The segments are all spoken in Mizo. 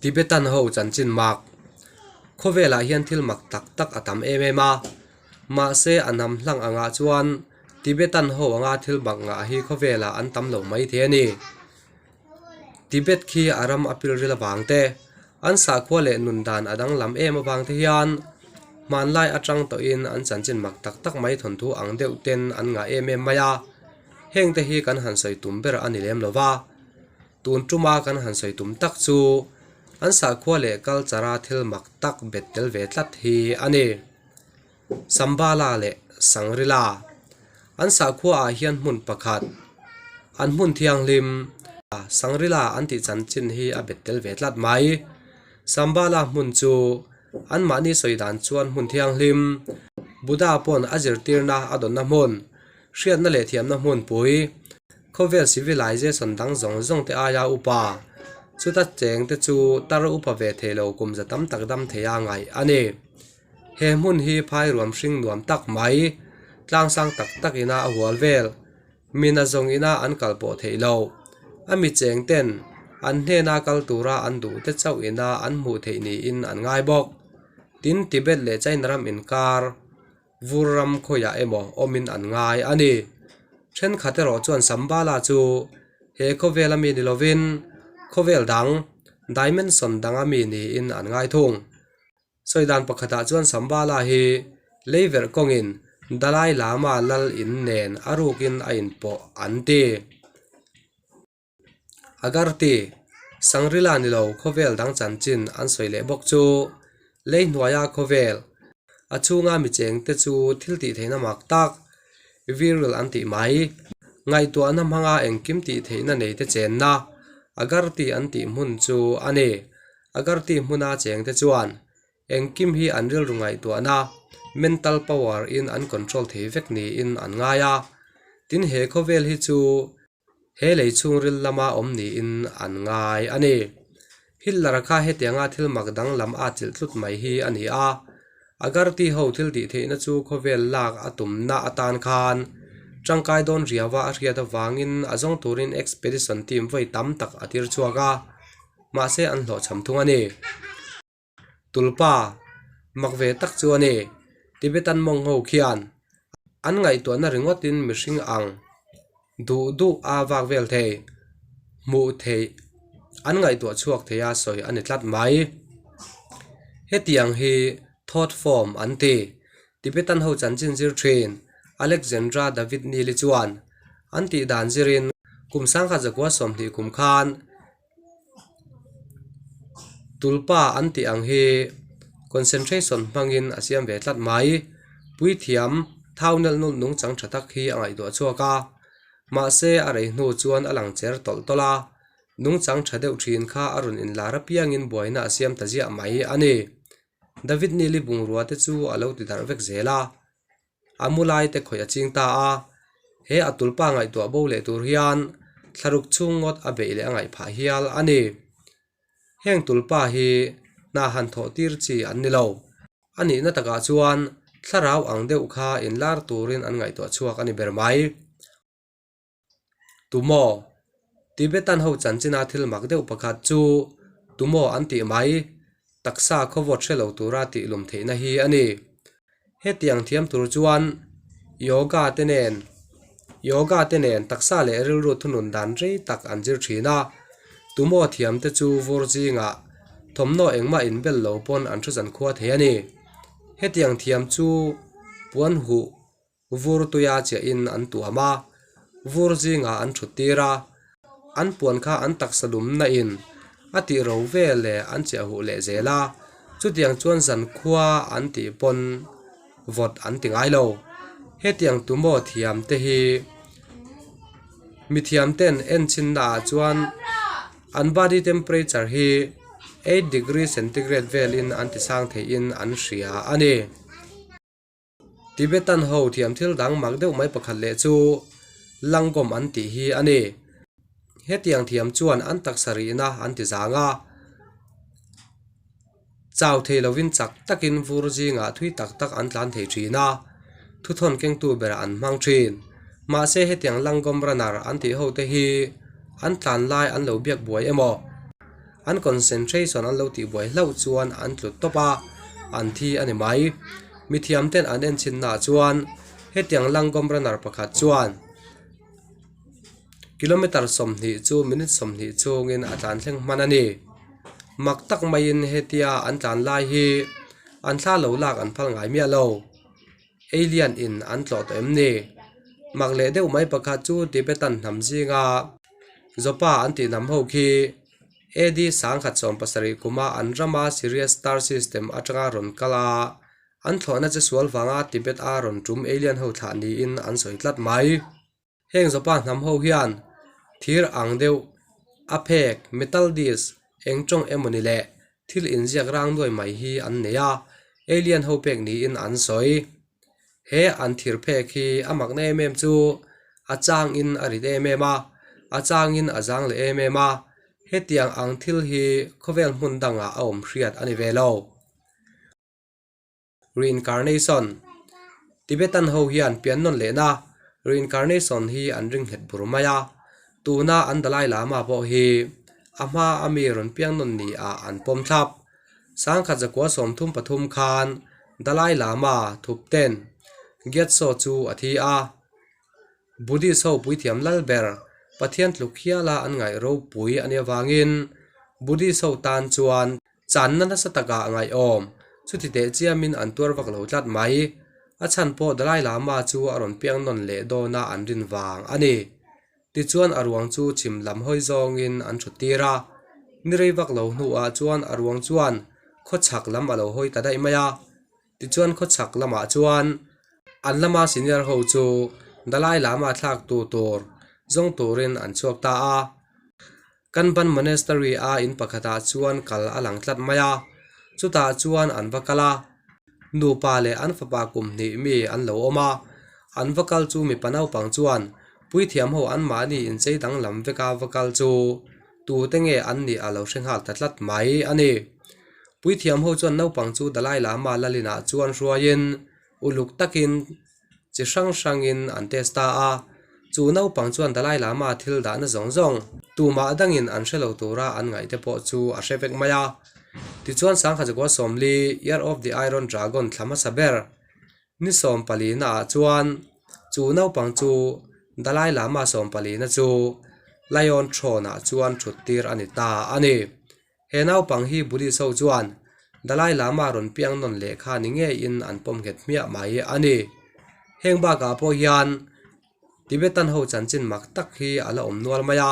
Tibetan ho chanchin mak. Khawvelah hian thil mak tak tak a tam em em a. Mahse a hnam hlang angah chuan Tibetan ho anga thil mak ngah hi khawvelah an tam lo mai thei a ni. Tibet khi a ram a pilril avang te, an sakhua leh nun dan a danglam em avang te hian hmanlai atang tawhin an chanchin mak tak tak mai thawnthu ang deuh ten an ngah em em mai a. Heng te hi kan han sawi tum ber a ni lem lo va. Tun tuma kan han sawi tum tak chu an sakhua leh culture a thil mak tak bet tel ve tlat hi a ni. Sambala leh Sangrila an sakhua ah hian hmun pakhat an hmun thianghlim Sangrila an tih chanchin hi a bet tel ve tlat mai. Sambala hmun chu anmahni sawi dan chuan hmun thianghlim Buddha pawn a zirtirna a dawnna hmun Hriatna leh thiamna hmunpui, khawvel civilization dang zawng zawng te aia upa, chuta cheng te chu tar upa ve thei lo kum za tam tak dam thei a ngaih a ni. He hmun hi phai ruam hring nuam tak mai, tlang sang tak tak ina a hual vel, mina zawng ina an kal pawh theih lo. A mi cheng ten an hnena kal tura an duh te chauh ina an hmuh theih niin an ngai bawk. Tin, Tibet leh China ram inkar. Vur ram khawiah emaw awmin an ngai a ni. Thenkhat erawh chuan Sambala chu he khawvel ami ni lovin khawvel dang, dimension dang ami niin an ngai thung. Sawi dan pakhatah chuan Sambala hi leiverh kawngin Dalai Lama lal in nen a rukin a inpawh an ti. Agarty, Sangrila ni lo khawvel dang chanchin an sawi leh bawk chu lei hnuaia khawvel a chhunga mi chengte chu thil tih theihna mak tak viral an tih mai. Ngaihtuahna hmanga engkim tih theihna neite chenna Agarty an tih hmun chu a ni. Agarty hmuna chengte chuan engkim hi an rilru ngaihtuahna, mental power, in an control thei vek niin an ngai a. Tin he khawvel hi chu He lei chhungril lama awm niin an ngai a ni. Hitler kha hetianga thil mak danglam a chilh tlut mai hi a ni a. Agarty ho thil tih theihna chu khawvel lak a tumna atan khan tangkai dawn riaua a hriat avangin a zawng turin expedition team vawi tam tak a tir chhuak a, mahse an hlawhchham thung a ni. Tulpa, mak ve tak chu a ni. Tibetan mawng ho khian an ngaihtuahna ringawtin mihring ang duh duh a vak vel thei, hmuh theih an ngaihtuah chhuak thei a sawi a ni tlat mai. Hetiang hi thought form an ti. Tibetan ho chanchin zir thin Alexandra David Neely chuan an tih dan zirin kum sangkhat zakua 20 kum khan Tulpa an tih ang hi concentration hmangin a siam ve tlat mai. Puithiam thau nalh nulh nungchang tha tak hi a ngaihtuah chhuak a, mahse a rei hnu chuan a lang cher tawlh tawlh a, nungchang tha deuh thin kha a rawn inlar apiangin buaina a siam ta ziah mai a ni. David Nili bungrua te chu a lo ti darh vek zel a. A mu lai te khawih a ching ta a, he a tulpa ngaihtuah bo leh tur hian thlaruk chhung ngawt a beih leh a ngaih phah hial a ni. Heng tulpa hi hna han thawh tir chi an ni lo. A nihna takah chuan thlarau ang deuh kha inlar turin an ngaihtuah chhuak a ni ber mai. Tumaw? Tibetan ho chanchina thil mak deuh pakhat chu tumaw an tih mai, taksa khawvawt hre lo tura tih lum theihna hi a ni. Hetiang thiam tur chuan yoga te nen yoga te nen taksa leh rilru thunun dan rei tak an zir thin a, tumaw thiam te chu vur zingah thawmhnaw engmah inbel lo pawn an thu zankhua thei a ni. Hetiang thiam chu puan huh Vur tuia chiahin an tuam a, vur zingah an thut tir a, an puan kha an taksa lumna in a tih ro vel leh an chiah huh leh zel a, chutiang chuan zankhua an tih pawn vawt an ti ngai lo. Hetiang tumaw thiam te hi mithiam ten en chhinna ah chuan an body temperature hi 8 degree centigrade velin an ti sang theihin an hria a ni. Tibetan ho thiam thil dang mak deuh mai pakhat leh chu Langawm an tih hi a ni. Hetiang thiam chuan an taksa rihna an ti zang a, chau thei lovin chak takin vur zingah thui tak tak an tlan thei thin a, thuthawn kengtu berah an hmang thin. Mahse hetiang Langawm runner an tih ho te hi an tlan lai an lo biak buai emaw? An concentration an lo tihbuai hlauh chuan an tlu tawp a, an thi a ni mai. Mithiamten an enchinnaah chuan hetiang Langom runner pakhat chuan kilometre 20 chu minute 20 chungin a tlan thleng hman a ni. Mak tak maiin hetia an tlan lai hi an thla lo lak an phal ngai miah lo. Alien in an tlawh tawh em ni? Mak leh deuh mai pakhat chu Tibetan hnam zinga Zopa an tih hnam ho khi AD 1070 kuma an rama Sirius star system atanga rawn kal a, an thlawhna che sual vanga Tibet a rawn tum alien ho thlah niin an sawi tlat mai. Heng Zopa hnam ho hian thir ang deuh a phek, metal disc, eng tawng emawni leh thil inziak rang nuai mai hi an nei a, alien ho pek niin an sawi. He an thir phek hi a makna em em chu a changin a rit em em a, a changin a zang leh em em a, hetiang ang thil hi khawvel hmun dangah a awm hriat a ni ve lo. Reincarnation, Tibetan ho hian pian nawn lehna reincarnation hi an ring nghet bur mai a, tuna an Dalai Lama pawh hi a hma a mi rawn piang nawn ni ah an pawm thlap. Sangkhat zakua 33 khan Dalai Lama Thupten Gyatso chu a thi a, Buddhist ho puithiam lal ber Pathian tluk hiala an ngaih ropui a nih avangin Buddhist ho tan chuan Channa nasa takah a ngaihawm, chuti teh chiamin an tuar vak lo tlat mai. A chhan pawh Dalai Lama chu a rawn piang nawn leh dawna an rin vang a ni. Tichuan a ruang chu chhim lam hawi zawngin an thut tir a. Ni rei vak lo hnuah chuan a ruang chuan khawchhak lam a lo hawi ta daih mai a. Tichuan khawchhak lamah chuan an lama senior ho chu Dalai Lama thlak tu tur zawng turin an chhuak ta a. Kanban Monastery a in pakhatah chuan kal a lang tlat mai a, chutah chuan an va kal a, nupa leh an fapa kum hnih mi an lo awm a, an va kal chu mipa naupang chuan puithiam ho anmahni inchei danglam veka va kal chu tute nge an nih a lo hre nghal ta tlat mai a ni. Puithiam ho chuan naupang chu Dalai Lama Lalinah chuan hruaiin uluk takin chi hrang hrangin an test ta a, chu naupang chuan Dalai Lama thil dahna zawng zawng tumah dangin an hre lo tura an ngaih te pawh chu a hre vek mai a. Tichuan Sangkhajakua Sawmli, Year of the Iron Dragon thla hmasa ber ni sawmpalina ah chuan chu naupang chu Dalai Lama sawmpalina chu Lion Throne ah chuan thut tir a ni ta a ni. He naupang hi Buddhist ho chuan Dalai Lama rawn piang nawn leh kha ni ngeiin an pawm nghet hmiah mai a ni. Heng bakah pawh hian Tibetan ho chanchin mak tak hi a la awm nual mai a,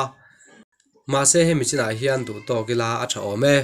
mahse hemi chinah hian duh tawk ila a tha awm e.